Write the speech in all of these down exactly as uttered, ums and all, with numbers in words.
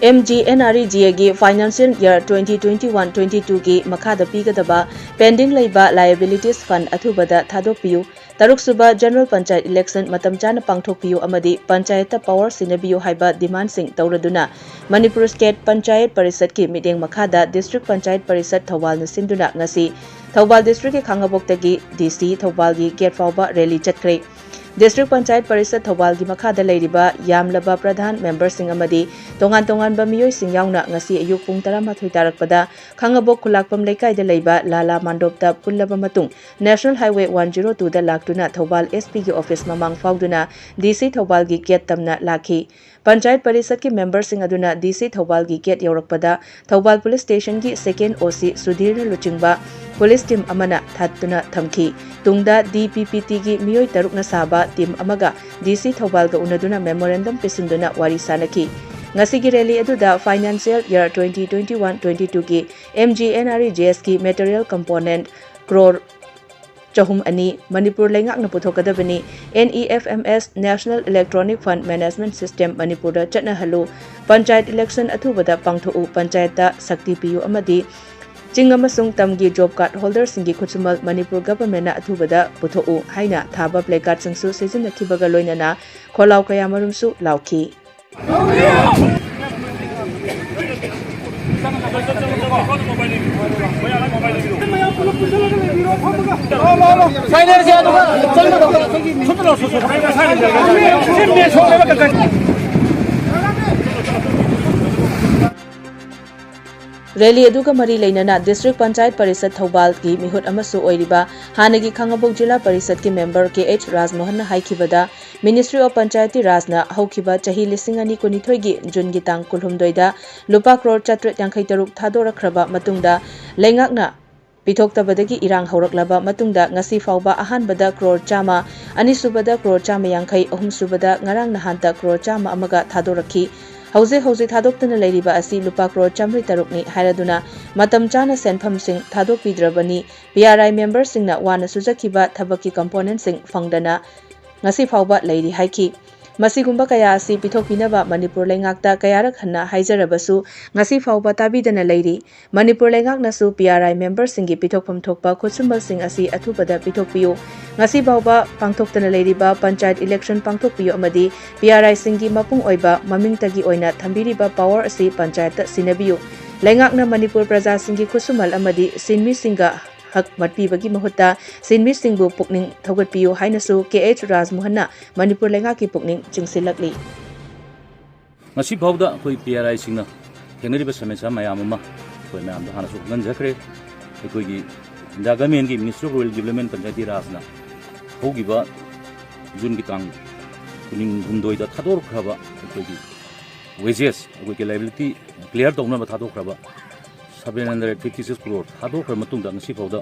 MGNREGA ꯒꯤ financial year twenty twenty-one twenty-two ꯒꯤ ꯃꯈꯥꯗ ꯄꯤꯒꯗꯕ pending ꯂꯩꯕ liabilities fund ꯑꯊꯨꯕꯗ ꯊꯥꯗꯣꯛꯄꯤꯌꯨ꯫ ꯇꯔꯨꯛꯁꯨꯕ General Panchayat election ꯃꯇꯝ ꯆꯥꯅ ꯄꯥꯡꯊꯣꯛꯄꯤꯌꯨ ꯑꯃꯗꯤ ꯄꯟꯆꯥꯌꯠꯇ power ꯁꯤꯟꯅꯕꯤꯌꯨ ꯍꯥꯏꯕ demandꯁꯤꯡ ꯇꯧꯔꯗꯨꯅ ꯃꯅꯤꯄꯨꯔ State ꯄꯟꯆꯥꯌꯠ ꯄꯔꯤꯁꯠꯀꯤ ꯃꯤꯠꯌꯦꯡ ꯃꯈꯥꯗ District ꯄꯟꯆꯥꯌꯠ ꯄꯔꯤꯁꯠ ꯊꯧꯕꯥꯜꯅ ꯁꯤꯟꯗꯨꯅ ꯉꯁꯤ ꯊꯧꯕꯥꯜ Districtꯀꯤ ꯈꯥꯡꯉꯕꯣꯛꯇꯒꯤ DC ꯊꯧꯕꯥꯜꯒꯤ gate ꯐꯥꯎꯕ rally ꯆꯠꯈ꯭ꯔꯦ꯫ District ꯄꯟꯆꯥꯌꯠ ꯄꯔꯤꯁꯠ ꯊꯧꯕꯥꯜꯒꯤ ꯃꯈꯥꯗ ꯂꯩꯔꯤꯕ ꯌꯥꯝꯂꯕ ꯄ꯭ꯔꯙꯥꯟ memberꯁꯤꯡ ꯑꯃꯗꯤ ꯇꯣꯉꯥꯟ ꯇꯣꯉꯥꯟꯕ ꯃꯤꯑꯣꯏꯁꯤꯡ ꯌꯥꯎꯅ ꯉꯁꯤ ꯑꯌꯨꯛ ꯄꯨꯡ ꯇꯔꯥꯃꯥꯊꯣꯏ ꯇꯥꯔꯛꯄꯗ ꯈꯥꯡꯉꯕꯣꯛ ꯈꯨꯂꯥꯛꯄꯝ ꯂꯩꯀꯥꯏꯗ ꯂꯩꯕ ꯂꯥꯂꯥ ꯃꯥꯟꯗꯣꯞꯇ ꯄꯨꯜꯂꯕ ꯃꯇꯨꯡ National Highway one zero twoꯗ ꯂꯥꯛꯇꯨꯅ ꯊꯧꯕꯥꯜ SPꯒꯤ office ꯃꯃꯥꯡ ꯐꯥꯎꯗꯨꯅ DC ꯊꯧꯕꯥꯜꯒꯤ gate ꯇꯝꯅ ꯂꯥꯛꯈꯤ꯫ ꯄꯟꯆꯥꯌꯠ ꯄꯔꯤꯁꯠꯀꯤ memberꯁꯤꯡ ꯑꯗꯨꯅ DC ꯊꯧꯕꯥꯜꯒꯤ gate ꯌꯧꯔꯛꯄꯗ ꯊꯧꯕꯥꯜ Police Stationꯒꯤ second OC ꯁꯨꯙꯤꯔꯅ ꯂꯨꯆꯤꯡꯕ police team ꯑꯃꯅ ꯊꯠꯇꯨꯅ ꯊꯝꯈꯤ꯫ ꯇꯨꯡꯗ DPPTꯒꯤ ꯃꯤꯑꯣꯏ ꯇꯔꯨꯛꯅ ꯁꯥꯕ team ꯑꯃꯒ DC ꯊꯧꯕꯥꯜꯒ ꯎꯅꯗꯨꯅ memorandum ꯄꯤꯁꯤꯟꯗꯨꯅ ꯋꯥꯔꯤ ꯁꯥꯅꯈꯤ꯫ ꯉꯁꯤꯒꯤ rally ꯑꯗꯨꯗ financial year twenty twenty-one twenty-twoꯒꯤ MGNREGAꯒꯤ material component crore ꯆꯍꯨꯝ ꯑꯅꯤ ꯃꯅꯤꯄꯨꯔ ꯂꯩꯉꯥꯛꯅ ꯄꯨꯊꯣꯛꯀꯗꯕꯅꯤ꯫ NEFMS, National Electronic Fund Management System, ꯃꯅꯤꯄꯨꯔꯗ ꯆꯠꯅꯍꯜꯂꯨ꯫ ꯄꯟꯆꯥꯌꯠ election ꯑꯊꯨꯕꯗ ꯄꯥꯡꯊꯣꯛꯎ꯫ ꯄꯟꯆꯥꯌꯠꯇ ꯁꯛꯇꯤ ꯄꯤꯌꯨ ꯑꯃꯗꯤ ꯆꯤꯡ ꯑꯃꯁꯨꯡ ꯇꯝꯒꯤ job card holderꯁꯤꯡꯒꯤ ꯈꯨꯠꯁꯨꯃꯜ ꯃꯅꯤꯄꯨꯔ governmentꯅ ꯑꯊꯨꯕꯗ ꯄꯨꯊꯣꯛꯎ ꯍꯥꯏꯅ ꯊꯥꯕ placardꯁꯤꯡꯁꯨ ꯁꯤꯖꯤꯟꯅꯈꯤꯕꯒ ꯂꯣꯏꯅꯅ ꯈꯣꯜꯂꯥꯎ ꯀꯌꯥꯃꯔꯨꯝꯁꯨ ꯂꯥꯎꯈꯤ꯫ Rally ꯑꯗꯨꯒ ꯃꯔꯤ ꯂꯩꯅꯅ District Panchayat Parishad ꯊꯧꯕꯥꯜꯒꯤ ꯃꯤꯍꯨꯠ ꯑꯃꯁꯨ ꯑꯣꯏꯔꯤꯕ ꯍꯥꯟꯅꯒꯤ ꯈꯥꯡꯉꯕꯣꯛ ꯖꯤꯂꯥ ꯄꯔꯤꯁꯗꯀꯤ member ꯀꯦ ꯑꯩꯆ ꯔꯥꯖꯃꯣꯍꯟꯅ ꯍꯥꯏꯈꯤꯕꯗ, Ministry of Panchayati Rajꯅ ꯍꯧꯈꯤꯕ ꯆꯍꯤ ꯂꯤꯁꯤꯡ ꯑꯅꯤ ꯀꯨꯟꯅꯤꯊꯣꯏꯒꯤ ꯖꯨꯟꯒꯤ ꯇꯥꯡ ꯀꯨꯟꯍꯨꯝꯗꯣꯏꯗ ꯂꯨꯄꯥ ꯀ꯭ꯔꯣꯔ ꯆꯥꯇ꯭ꯔꯦꯠ ꯌꯥꯡꯈꯩ ꯇꯔꯨꯛ ꯊꯥꯗꯣꯔꯛꯈ꯭ꯔꯕ ꯃꯇꯨꯡꯗ, ꯂꯩꯉꯥꯛꯅ ꯄꯤꯊꯣꯛꯇꯕꯗꯒꯤ ꯏꯔꯥꯡ ꯍꯧꯔꯛꯂꯕ ꯃꯇꯨꯡꯗ ꯉꯁꯤ ꯐꯥꯎꯕ ꯑꯍꯥꯟꯕꯗ ꯀ꯭ꯔꯣꯔ ꯆꯥꯝꯃ, ꯑꯅꯤꯁꯨꯕꯗ ꯀ꯭ꯔꯣꯔ ꯆꯥꯝꯃ ꯌꯥꯡꯈꯩ, ꯑꯍꯨꯝꯁꯨꯕꯗ ꯉꯔꯥꯡ ꯅꯍꯥꯟꯇ ꯀ꯭ꯔꯣꯔ ꯆꯥꯝꯃ ꯑꯃꯒ ꯊꯥꯗꯣꯔꯛꯈꯤ꯫ ꯍꯧꯖꯤꯛ ꯍꯧꯖꯤꯛ ꯊꯥꯗꯣꯛꯇꯨꯅ ꯂꯩꯔꯤꯕ ꯑꯁꯤ ꯂꯨꯄꯥ ꯀ꯭ꯔꯣꯔ ꯆꯥꯃꯔꯤ ꯇꯔꯨꯛꯅꯤ ꯍꯥꯏꯔꯗꯨꯅ ꯃꯇꯝ ꯆꯥꯅ ꯁꯦꯟꯐꯝꯁꯤꯡ ꯊꯥꯗꯣꯛꯄꯤꯗ꯭ꯔꯕꯅꯤ꯫ ꯄꯤ ꯑꯥꯔ ꯑꯥꯏ memberꯁꯤꯡꯅ ꯋꯥꯅ ꯁꯨꯖꯈꯤꯕ ꯊꯕꯛꯀꯤ componentꯁꯤꯡ ꯐꯪꯗꯅ ꯉꯁꯤ ꯐꯥꯎꯕ ꯂꯩꯔꯤ ꯍꯥꯏꯈꯤ꯫ ꯃꯁꯤꯒꯨꯝꯕ ꯀꯌꯥ ꯑꯁꯤ ꯄꯤꯊꯣꯛꯄꯤꯅꯕ ꯃꯅꯤꯄꯨꯔ ꯂꯩꯉꯥꯛꯇ ꯀꯌꯥꯔꯛ ꯍꯟꯅ ꯍꯥꯏꯖꯔꯕꯁꯨ ꯉꯁꯤ ꯐꯥꯎꯕ ꯇꯥꯕꯤꯗꯅ ꯂꯩꯔꯤ꯫ ꯃꯅꯤꯄꯨꯔ ꯂꯩꯉꯥꯛꯅꯁꯨ P R I memberꯁꯤꯡꯒꯤ ꯄꯤꯊꯣꯛꯐꯝ ꯊꯣꯛꯄ ꯈꯨꯠꯁꯨꯃꯜꯁꯤꯡ ꯑꯁꯤ ꯑꯊꯨꯕꯗ ꯄꯤꯊꯣꯛꯄꯤꯌꯨ꯫ ꯉꯁꯤ ꯐꯥꯎꯕ ꯄꯥꯡꯊꯣꯛꯇꯅ ꯂꯩꯔꯤꯕ ꯄꯟꯆꯥꯌꯠ election ꯄꯥꯡꯊꯣꯛꯄꯤꯌꯨ ꯑꯃꯗꯤ P R Iꯁꯤꯡꯒꯤ ꯃꯄꯨꯡ ꯑꯣꯏꯕ ꯃꯃꯤꯡꯇꯒꯤ ꯑꯣꯏꯅ ꯊꯝꯕꯤꯔꯤꯕ power ꯑꯁꯤ ꯄꯟꯆꯥꯌꯠꯇ ꯁꯤꯟꯅꯕꯤꯌꯨ꯫ ꯂꯩꯉꯥꯛꯅ ꯃꯅꯤꯄꯨꯔ ꯄ꯭ꯔꯖꯥꯁꯤꯡꯒꯤ ꯈꯨꯠꯁꯨꯃꯜ ꯑꯃꯗꯤ ꯁꯤꯟꯃꯤꯁꯤꯡꯒ ꯍꯛ ꯃꯠꯄꯤꯕꯒꯤ ꯃꯍꯨꯠꯇ ꯁꯤꯟꯃꯤꯁꯤꯡꯕꯨ ꯄꯨꯛꯅꯤꯡ ꯊꯧꯒꯠꯄꯤꯌꯨ ꯍꯥꯏꯅꯁꯨ K H ꯔꯥꯖꯃꯣꯍꯟꯅ ꯃꯅꯤꯄꯨꯔ ꯂꯩꯉꯥꯛꯀꯤ ꯄꯨꯛꯅꯤꯡ ꯆꯤꯡꯁꯤꯜꯂꯛꯂꯤ꯫ ꯉꯁꯤ ꯐꯥꯎꯕꯗ ꯑꯩꯈꯣꯏ P R Iꯁꯤꯡꯅ ꯊꯦꯡꯅꯔꯤꯕ ꯁꯃꯁ꯭ꯌꯥ ꯃꯌꯥꯝ ꯑꯃ ꯑꯩꯈꯣꯏ ꯃꯌꯥꯝꯗ ꯍꯥꯟꯅꯁꯨ ꯈꯪꯍꯟꯖꯈ꯭ꯔꯦ꯫ ꯑꯩꯈꯣꯏꯒꯤ India Governmentꯀꯤ Ministry of Rural Development Panchayati Rajꯅ ꯍꯧꯈꯤꯕ Juneꯒꯤ ꯇꯥꯡ ꯀꯨꯟꯍꯨꯝꯗꯣꯏꯗ ꯊꯥꯗꯣꯔꯛꯈ꯭ꯔꯕ ꯑꯩꯈꯣꯏꯒꯤ wages, ꯑꯩꯈꯣꯏꯒꯤ liability clear ꯇꯧꯅꯕ ꯊꯥꯗꯣꯛꯈ꯭ꯔꯕ seven hundred fifty six crore ꯊꯥꯗꯣꯛꯈ꯭ꯔ ꯃꯇꯨꯡꯗ ꯉꯁꯤ ꯐꯥꯎꯗ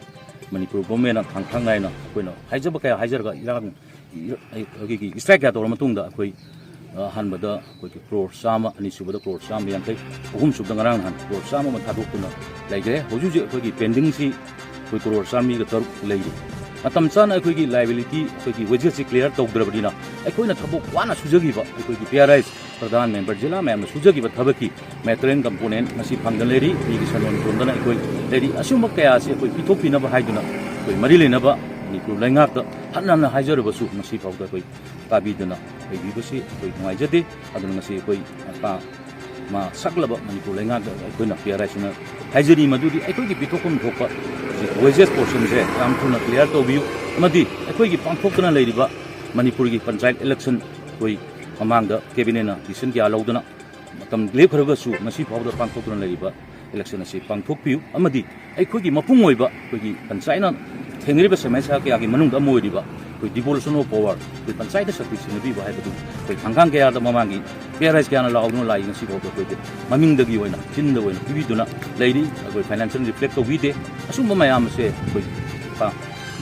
ꯃꯅꯤꯄꯨꯔ governmentꯅ ꯈꯥꯡꯊꯥꯡ ꯅꯥꯏꯅ ꯑꯩꯈꯣꯏꯅ ꯍꯥꯏꯖꯕ ꯀꯌꯥ ꯍꯥꯏꯖꯔꯒ ꯏꯔꯥꯡ, ꯑꯩꯈꯣꯏꯒꯤ strike ꯀꯌꯥ ꯇꯧꯔ ꯃꯇꯨꯡꯗ ꯑꯩꯈꯣꯏ, ꯑ, ꯑꯍꯥꯟꯕꯗ ꯑꯩꯈꯣꯏꯒꯤ crore ꯆꯥꯝꯃ, ꯑꯅꯤꯁꯨꯕꯗ crore ꯆꯥꯝꯃ ꯌꯥꯡꯈꯩ, ꯑꯍꯨꯝꯁꯨꯕꯗ ꯉꯔꯥꯡ ꯅꯍꯥꯟ crore ꯆꯥꯝꯃ ꯑꯃ ꯊꯥꯗꯣꯛꯇꯨꯅ ꯂꯩꯈ꯭ꯔꯦ꯫ ꯍꯧꯖꯤꯛ ꯍꯧꯖꯤꯛ ꯑꯩꯈꯣꯏꯒꯤ pendingꯁꯤ ꯑꯩꯈꯣꯏ crore ꯆꯥꯝꯃꯔꯤꯒ ꯇꯔꯨꯛ ꯂꯩꯔꯤ꯫ ꯃꯇꯝ ꯆꯥꯅ ꯑꯩꯈꯣꯏꯒꯤ liability, ꯑꯩꯈꯣꯏꯒꯤ wagesꯁꯤ clear ꯇꯧꯗ꯭ꯔꯕꯅꯤꯅ ꯑꯩꯈꯣꯏꯅ ꯊꯕꯛ ꯋꯥꯅ ꯁꯨꯖꯈꯤꯕ ꯑꯩꯈꯣꯏꯒꯤ P R Is Pradhan member ꯖꯤꯂꯥ ꯃꯌꯥꯝꯅ ꯁꯨꯖꯈꯤꯕ ꯊꯕꯛꯀꯤ material component ꯉꯁꯤ ꯐꯪꯗꯅ ꯂꯩꯔꯤ, ꯃꯤꯒꯤ ꯁꯟꯗꯣꯟ ꯊꯣꯟꯗꯅ ꯑꯩꯈꯣꯏ ꯂꯩꯔꯤ꯫ ꯑꯁꯤꯒꯨꯝꯕ ꯀꯌꯥ ꯑꯁꯤ ꯑꯩꯈꯣꯏ ꯄꯤꯊꯣꯛꯄꯤꯅꯕ ꯍꯥꯏꯗꯨꯅ ꯑꯩꯈꯣꯏ ꯃꯔꯤ ꯂꯩꯅꯕ ꯃꯅꯤꯄꯨꯔ ꯂꯩꯉꯥꯛꯇ ꯍꯟꯅ ꯍꯟꯅ ꯍꯥꯏꯖꯔꯕꯁꯨ ꯉꯁꯤ ꯐꯥꯎꯗ ꯑꯩꯈꯣꯏ ꯇꯥꯕꯤꯗꯅ ꯂꯩꯕꯤꯕꯁꯤ ꯑꯩꯈꯣꯏ ꯅꯨꯡꯉꯥꯏꯖꯗꯦ꯫ ꯑꯗꯨꯅ ꯉꯁꯤ ꯑꯩꯈꯣꯏ ꯃꯥ ꯁꯛꯂꯕ ꯃꯅꯤꯄꯨꯔ ꯂꯩꯉꯥꯛꯇ ꯑꯩꯈꯣꯏꯅ P R Isꯁꯤꯡꯅ ꯍꯥꯏꯖꯔꯤ ꯃꯗꯨꯗꯤ ꯑꯩꯈꯣꯏꯒꯤ ꯄꯤꯊꯣꯛꯐꯝ ꯊꯣꯛꯄ wages portionꯁꯦ ꯌꯥꯝ ꯊꯨꯅ clear ꯇꯧꯕꯤꯌꯨ ꯑꯃꯗꯤ ꯑꯩꯈꯣꯏꯒꯤ ꯄꯥꯡꯊꯣꯛꯇꯅ ꯂꯩꯔꯤꯕ ꯃꯅꯤꯄꯨꯔꯒꯤ ꯄꯟꯆꯥꯌꯠ election ꯑꯩꯈꯣꯏ ꯃꯃꯥꯡꯗ cabinet decision ꯀꯌꯥ ꯂꯧꯗꯅ ꯃꯇꯝ ꯂꯦꯞꯈ꯭ꯔꯒꯁꯨ ꯉꯁꯤ ꯐꯥꯎꯕꯗ ꯄꯥꯡꯊꯣꯛꯇꯨꯅ ꯂꯩꯔꯤꯕ election ꯑꯁꯤ ꯄꯥꯡꯊꯣꯛꯄꯤꯌꯨ ꯑꯃꯗꯤ ꯑꯩꯈꯣꯏꯒꯤ ꯃꯄꯨꯡ ꯑꯣꯏꯕ ꯑꯩꯈꯣꯏꯒꯤ ꯄꯟꯆꯥꯌꯠꯅ ꯊꯦꯡꯅꯔꯤꯕ ꯁꯃꯁ꯭ꯌꯥ ꯀꯌꯥꯒꯤ ꯃꯅꯨꯡꯗ ꯑꯃ ꯑꯣꯏꯔꯤꯕ ꯑꯩꯈꯣꯏ devolution of power, ꯑꯩꯈꯣꯏ ꯄꯟꯆꯥꯌꯠꯇ ꯁꯛꯇꯤ ꯁꯤꯟꯅꯕꯤꯕ ꯍꯥꯏꯕꯗꯨ ꯑꯩꯈꯣꯏ ꯈꯥꯡꯒꯥꯡ ꯀꯌꯥꯗ ꯃꯃꯥꯡꯒꯤ P R Is ꯀꯌꯥꯅ ꯂꯥꯎꯗꯨꯅ ꯂꯥꯛꯏ, ꯉꯁꯤ ꯐꯥꯎꯕꯗ ꯑꯩꯈꯣꯏꯗꯤ ꯃꯃꯤꯡꯗꯒꯤ ꯑꯣꯏꯅ ꯆꯤꯟꯗ ꯑꯣꯏꯅ ꯄꯤꯕꯤꯗꯨꯅ ꯂꯩꯔꯤ꯫ ꯑꯩꯈꯣꯏ financial reflect ꯇꯧꯕꯤꯗꯦ꯫ ꯑꯁꯨꯝꯕ ꯃꯌꯥꯝ ꯑꯁꯦ ꯑꯩꯈꯣꯏ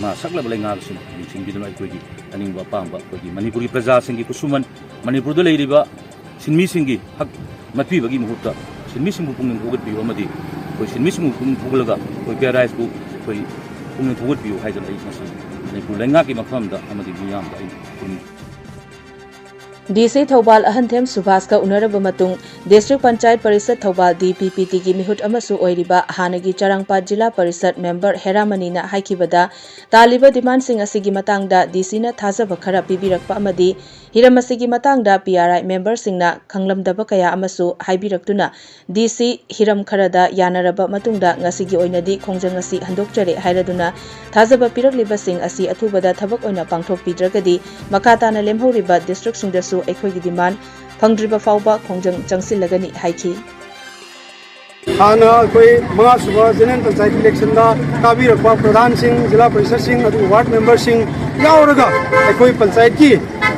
ꯃꯥ ꯁꯛꯂꯕ ꯂꯩꯉꯥꯛ ꯑꯁꯤꯅ ꯌꯦꯡꯁꯤꯟꯕꯤꯗꯨꯅ ꯑꯩꯈꯣꯏꯒꯤ ꯑꯅꯤꯡꯕ ꯑꯄꯥꯝꯕ ꯑꯩꯈꯣꯏꯒꯤ ꯃꯅꯤꯄꯨꯔꯒꯤ ꯄ꯭ꯔꯖꯥꯁꯤꯡꯒꯤ ꯈꯨꯠꯁꯨꯃꯟ, ꯃꯅꯤꯄꯨꯔꯗ ꯂꯩꯔꯤꯕ ꯁꯤꯟꯃꯤꯁꯤꯡꯒꯤ ꯍꯛ ꯃꯠꯄꯤꯕꯒꯤ ꯃꯍꯨꯠꯇ ꯁꯤꯟꯃꯤꯁꯤꯡꯕꯨ ꯄꯨꯛꯅꯤꯡ ꯊꯧꯒꯠꯄꯤꯌꯨ ꯑꯃꯗꯤ ꯑꯩꯈꯣꯏ ꯁꯤꯟꯃꯤꯁꯤꯡꯕꯨ ꯄꯨꯛꯅꯤꯡ ꯊꯧꯒꯠꯂꯒ ꯑꯩꯈꯣꯏ P R Isꯄꯨ ꯑꯩꯈꯣꯏ ꯄꯨꯛꯅꯤꯡ ꯊꯧꯒꯠꯄꯤꯌꯨ ꯍꯥꯏꯗꯅ ꯑꯩ ꯉꯁꯤ ꯃꯅꯤꯄꯨꯔ ꯂꯩꯉꯥꯛꯀꯤ ꯃꯐꯝꯗ ꯑꯃꯗꯤ ꯃꯤꯌꯥꯝꯗ ꯑꯩ ꯈꯨꯔꯨꯝꯖꯔꯤ꯫ ꯗꯤ ꯁꯤ ꯊꯧꯕꯥꯜ ꯑꯍꯟꯊꯦꯝ ꯁꯨꯚꯥꯁꯀ ꯎꯅꯔꯕ ꯃꯇꯨꯡ, ꯗꯤꯁꯇ꯭ꯔꯤꯛ ꯄꯟꯆꯥꯌꯠ ꯄꯔꯤꯁꯠ ꯊꯧꯕꯥꯜ ꯗꯤ ꯄꯤ ꯄꯤ ꯇꯤꯒꯤ ꯃꯤꯍꯨꯠ ꯑꯃꯁꯨ ꯑꯣꯏꯔꯤꯕ ꯍꯥꯟꯅꯒꯤ ꯆꯔꯥꯡꯄꯥꯠ ꯖꯤꯂꯥ ꯄꯔꯤꯁꯠ ꯃꯦꯝꯕꯔ ꯍꯦꯔꯥꯃꯅꯤꯅ ꯍꯥꯏꯈꯤꯕꯗ, ꯇꯥꯜꯂꯤꯕ ꯗꯤꯃꯥꯟꯁꯤꯡ ꯑꯁꯤꯒꯤ ꯃꯇꯥꯡꯗ ꯗꯤ ꯁꯤꯅ ꯊꯥꯖꯕ ꯈꯔ ꯄꯤꯕꯤꯔꯛꯄ ꯑꯃꯗꯤ ꯍꯤꯔꯝ ꯑꯁꯤꯒꯤ ꯃꯇꯥꯡꯗ ꯄꯤ ꯑꯥꯔ ꯑꯥꯏ ꯃꯦꯝꯕꯔꯁꯤꯡꯅ ꯈꯪꯂꯝꯗꯕ ꯀꯌꯥ ꯑꯃꯁꯨ ꯍꯥꯏꯕꯤꯔꯛꯇꯨꯅ, ꯗꯤ ꯁꯤ ꯍꯤꯔꯝ ꯈꯔꯗ ꯌꯥꯅꯔꯕ ꯃꯇꯨꯡꯗ ꯉꯁꯤꯒꯤ ꯑꯣꯏꯅꯗꯤ ꯈꯣꯡꯖꯪ ꯑꯁꯤ ꯍꯟꯗꯣꯛꯆꯔꯦ ꯍꯥꯏꯔꯗꯨꯅ, ꯊꯥꯖꯕ ꯄꯤꯔꯛꯂꯤꯕꯁꯤꯡ ꯑꯁꯤ ꯑꯊꯨꯕꯗ ꯊꯕꯛ ꯑꯣꯏꯅ ꯄꯥꯡꯊꯣꯛꯄꯤꯗ꯭ꯔꯒꯗꯤ ꯃꯈꯥ ꯇꯥꯅ ꯂꯦꯝꯍꯧꯔꯤꯕ ꯗꯤꯁꯇ꯭ꯔꯤꯛꯁꯤꯡꯗꯁꯨ ꯑꯩꯈꯣꯏꯒꯤ ꯗꯤꯃꯥꯟ ꯐꯪꯗ꯭ꯔꯤꯕ ꯐꯥꯎꯕ ꯈꯣꯡꯖꯪ ꯆꯪꯁꯤꯜꯂꯒꯅꯤ ꯍꯥꯏꯈꯤ꯫ ꯍꯥꯟꯅ ꯑꯩꯈꯣꯏ ꯃꯉꯥꯁꯨꯕ ꯖꯦꯅꯔꯦꯜ ꯄꯟꯆꯥꯌꯠ ꯏꯂꯦꯛꯁꯟꯗ ꯀꯥꯕꯤꯔꯛꯄ ꯄ꯭ꯔꯙꯥꯟꯁꯤꯡ, ꯖꯤꯂꯥ ꯄꯔꯤꯁꯠꯁꯤꯡ, ꯑꯗꯨꯒ ꯋꯥꯔꯗ ꯃꯦꯝꯕꯔꯁꯤꯡ ꯌꯥꯎꯔꯒ ꯑꯩꯈꯣꯏ ꯄꯟꯆꯥꯌꯠꯀꯤ,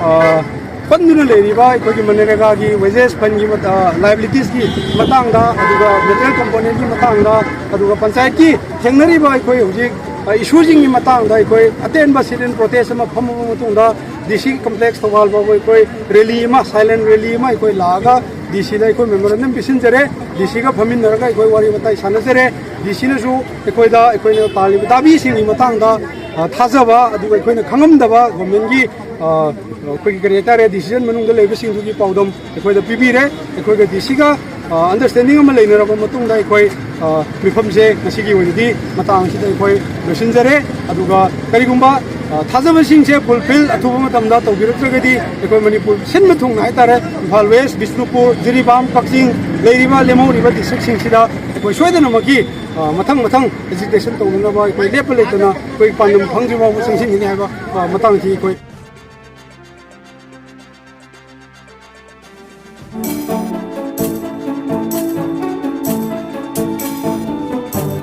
ꯑ, ꯄꯟꯗꯨꯅ ꯂꯩꯔꯤꯕ ꯑꯩꯈꯣꯏꯒꯤ ꯃꯅꯔꯦꯒꯥꯒꯤ ꯋꯦꯖꯦꯁ ꯐꯟꯒꯤ ꯃꯇ-, ꯑ, ꯂꯥꯏꯕꯤꯂꯤꯇꯤꯁꯀꯤ ꯃꯇꯥꯡꯗ, ꯑꯗꯨꯒ ꯃꯦꯇꯔꯤꯌꯦꯜ ꯀꯝꯄꯣꯅꯦꯟꯒꯤ ꯃꯇꯥꯡꯗ, ꯑꯗꯨꯒ ꯄꯟꯆꯥꯌꯠꯀꯤ ꯊꯦꯡꯅꯔꯤꯕ ꯑꯩꯈꯣꯏ ꯍꯧꯖꯤꯛ, ꯑ, ꯏꯁꯨꯁꯤꯡꯒꯤ ꯃꯇꯥꯡꯗ ꯑꯩꯈꯣꯏ ꯑꯇꯦꯟꯕ sit-in protest ꯑꯃ ꯐꯝꯃꯕ ꯃꯇꯨꯡꯗ, ꯗꯤ ꯁꯤ ꯀꯝꯄ꯭ꯂꯦꯛꯁ ꯊꯧꯕꯥꯜ ꯐꯥꯎꯕ ꯑꯩꯈꯣꯏ ꯔꯦꯂꯤ ꯑꯃ, ꯁꯥꯏꯂꯦꯟ ꯔꯦꯂꯤ ꯑꯃ ꯑꯩꯈꯣꯏ ꯂꯥꯛꯑꯒ ꯗꯤ ꯁꯤꯗ ꯑꯩꯈꯣꯏ ꯃꯦꯃꯣꯔꯦꯟꯗꯝ ꯄꯤꯁꯤꯟꯖꯔꯦ꯫ ꯗꯤ ꯁꯤꯒ ꯐꯝꯃꯤꯟꯅꯔꯒ ꯑꯩꯈꯣꯏ ꯋꯥꯔꯤ ꯋꯥꯇꯥꯏ ꯁꯥꯟꯅꯖꯔꯦ꯫ ꯗꯤ ꯁꯤꯅꯁꯨ ꯑꯩꯈꯣꯏꯗ ꯑꯩꯈꯣꯏꯅ ꯇꯥꯜꯂꯤꯕ ꯗꯥꯕꯤꯁꯤꯡꯒꯤ ꯃꯇꯥꯡꯗ, ꯑ, ꯊꯥꯖꯕ, ꯑꯗꯨꯒ ꯑꯩꯈꯣꯏꯅ ꯈꯪꯉꯝꯗꯕ ꯒꯣꯔꯃꯦꯟꯒꯤ, ꯑ, ꯑꯩꯈꯣꯏꯒꯤ ꯀꯔꯤ ꯍꯥꯏꯇꯥꯔꯦ, ꯗꯤꯁꯤꯖꯟ ꯃꯅꯨꯡꯗ ꯂꯩꯕꯁꯤꯡꯗꯨꯒꯤ ꯄꯥꯎꯗꯝ ꯑꯩꯈꯣꯏꯗ ꯄꯤꯕꯤꯔꯦ꯫ ꯑꯩꯈꯣꯏꯒ ꯗꯤ ꯁꯤꯒ, ꯑ, ꯑꯟꯗꯔꯁ꯭ꯇꯦꯟꯗꯤꯡ ꯑꯃ ꯂꯩꯅꯔꯕ ꯃꯇꯨꯡꯗ ꯑꯩꯈꯣꯏ, ꯑ, ꯃꯤꯐꯝꯁꯦ ꯉꯁꯤꯒꯤ ꯑꯣꯏꯅꯗꯤ ꯃꯇꯥꯡ ꯑꯁꯤꯗ ꯑꯩꯈꯣꯏ ꯂꯣꯏꯁꯤꯟꯖꯔꯦ꯫ ꯑꯗꯨꯒ ꯀꯔꯤꯒꯨꯝꯕ, ꯑ, ꯊꯥꯖꯕꯁꯤꯡꯁꯦ ꯐꯨꯜꯐꯤꯜ ꯑꯊꯨꯕ ꯃꯇꯝꯗ ꯇꯧꯕꯤꯔꯛꯇ꯭ꯔꯒꯗꯤ ꯑꯩꯈꯣꯏ ꯃꯅꯤꯄꯨꯔ ꯁꯤꯟꯕ ꯊꯨꯡꯅ ꯍꯥꯏꯇꯥꯔꯦ, ꯏꯝꯐꯥꯜ ꯋꯦꯁ, ꯕꯤꯁꯅꯨꯄꯨꯔ, ꯖꯤꯔꯤꯕꯥꯝ, ꯀꯛꯆꯤꯡ ꯂꯩꯔꯤꯕ ꯂꯦꯝꯍꯧꯔꯤꯕ ꯗꯤꯁꯇ꯭ꯔꯤꯛꯁꯤꯡꯁꯤꯗ ꯑꯩꯈꯣꯏ ꯁꯣꯏꯗꯅꯃꯛꯀꯤ, ꯑ, ꯃꯊꯪ ꯃꯊꯪ ꯑꯦꯖꯤꯇꯦꯁꯟ ꯇꯧꯅꯅꯕ ꯑꯩꯈꯣꯏ ꯂꯦꯞꯄ ꯂꯩꯇꯅ ꯑꯩꯈꯣꯏ ꯄꯥꯟꯗꯝ ꯐꯪꯗ꯭ꯔꯤ ꯐꯥꯎꯕ ꯆꯪꯁꯤꯟꯒꯅꯤ ꯍꯥꯏꯕ, ꯑ, ꯃꯇꯥꯡꯁꯤ ꯑꯩꯈꯣꯏ